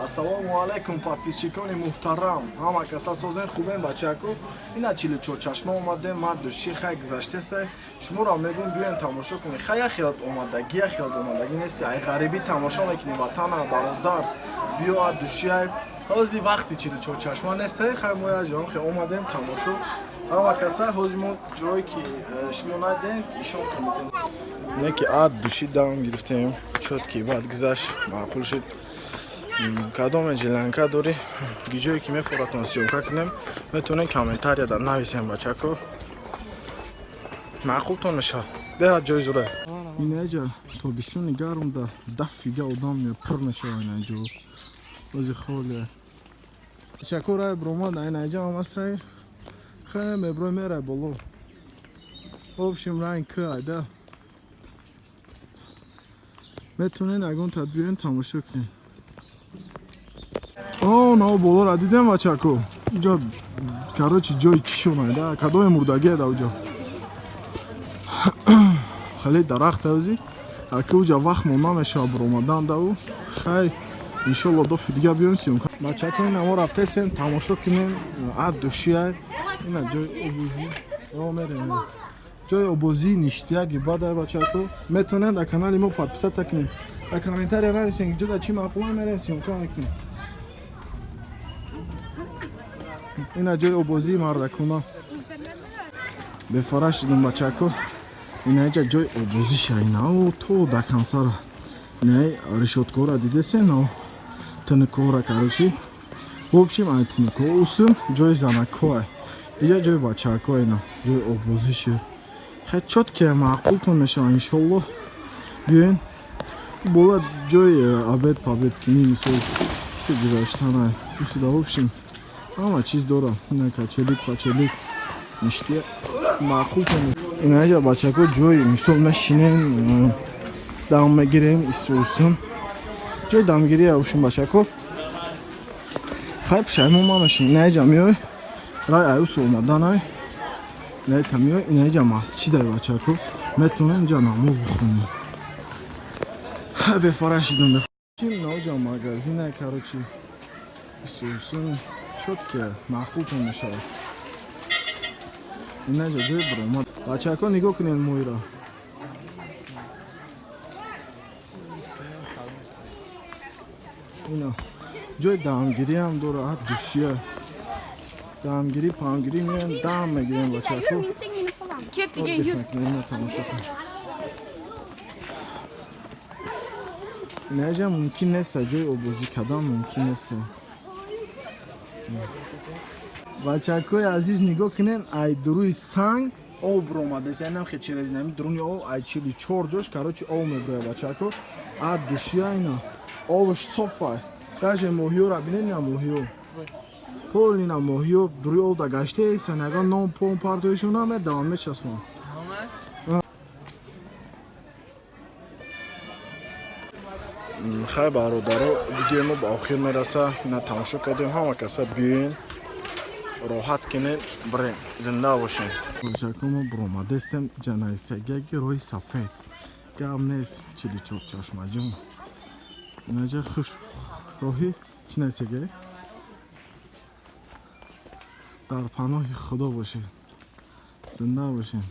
Ассалому алайкум, подписчикони муҳтарам. Ҳама каса созен, хубен, бачако? Ина 44 чашма омадем, ма души хай гузаштеста. Шуморо мегӯм, биёен тамошо кунед. Хай як хелат омадагӣ, як хелат омадагӣ нести. Ай ғарибӣ тамошо мекунӣ ватана, бародар. Биё а души ай. Ҳози вақти 44 чашма неста, хай мо як ҷон хе омадем тамошо. Ҳама каса ҳози мо ҷое ки шумо надидем, ишон кунем. Не ки а души дам гирифтем, шуд ки баъд гузашт, маъқул шуд. Кадоме жиланка дорӣ, ҷое ки мефоратон съёмка кунем, метавонем комментарияда нависем, бачако. Маъқултон мешавад. Беҳад ҷои зура. Инаҷа тобистони гармда дафига одам меяд, пур мешавад инаҷо. Ози холе. Бачако, рай бромад, инаҷа омасай. Хеле меброй, мерай боло. В общем, ранг к айда. Метавонед ягон тадбирен тамошо кунед. О, нао болора дидем, бачако. Инҷо, короче, ҷои чишонай да, кадоме мурдагия да уҷо. Хеле дарахт авзи. Аки уҷа вақт мон намешава биромадан да у. Хай, иншолло дофи дига биём съёмка. Бачако, ина мо рафтесем тамошо кунем, а душия. Ина ҷои обозӣ. О, мерем. Ҷои обозӣ ништияги бадай, бачако. Метавонед дар канали мо подписаться кунед. Дар комментария нависен, ҷо да чӣ маъқула, мерем съёмка мекунем. Ина ҷои обозии мардакуна. Бефара шудум, бачако. Ина иҷа ҷои обозиша, ина о то да кансара. Ина решёткора дидесен, о тинукора, короче. В общем, ай тинуко усун ҷои занакоа. Иҷа ҷои бачако, ина ҷои обозише. Хай чётко маъқултон мешава, иншолло. Биёен. Бола ҷои обед пабед кини, мисол кисе гузаштана. Усуда, в общем, ҳама чиз дора. Ина качелик, пачелик, ништия маъқул кунед. Ина иҷа, бачако, ҷои мисол мешинем, дам мегирем, исусун. Ҷои дамгирия, в общем, бачако. Хай пушаймон мамешин. Ина иҷа миёй, рай аюс омаданай. Ина ита миёй, ина иҷа масҷидай, бачако. Метавонем инҷа намоз бихонем. Бефара шидум. Ина иҷа магазинай, короче. Исусун чётко маъқултон мешавад. Инаҷа ҷои биромад. Бачако, нигоҳ кунед моҳиро. Ина ҷои дамгириам дорад, душия. Дамгирӣ, памгирӣ меоем, дам мегирем, бачако. Ketdik. Ина тамошо кунед. Инаҷа мумкин нест, ҷои обозӣ кардан мумкин нест. Бачакои азиз, нигоҳ кунед, ай дуруи санг об ромадааст. Инам хе через нами дуруни об, ай 44 ҷош, короче, об меброяд, бачако. А душия ина обш соф ай. Даже моҳиёра бинед, ина моҳиё. Пол ина моҳиё дуруи об да гаштаесан, ягон ном пом партоишон намедавам, мечаспам. Хай, бародаро, видеои мо ба охир мераса. Ина тамошо кардем, ҳама каса биёен, роҳат кунед, бирем, зинда бошем. Бачако, мо биромадестем ҷанайсагаги роҳи сафед. Гап нест, 44 чашмаҷон. Инаҷа хуш роҳи чӣ найсагай? Дар паноҳи Худо бошед. Зинда бошед.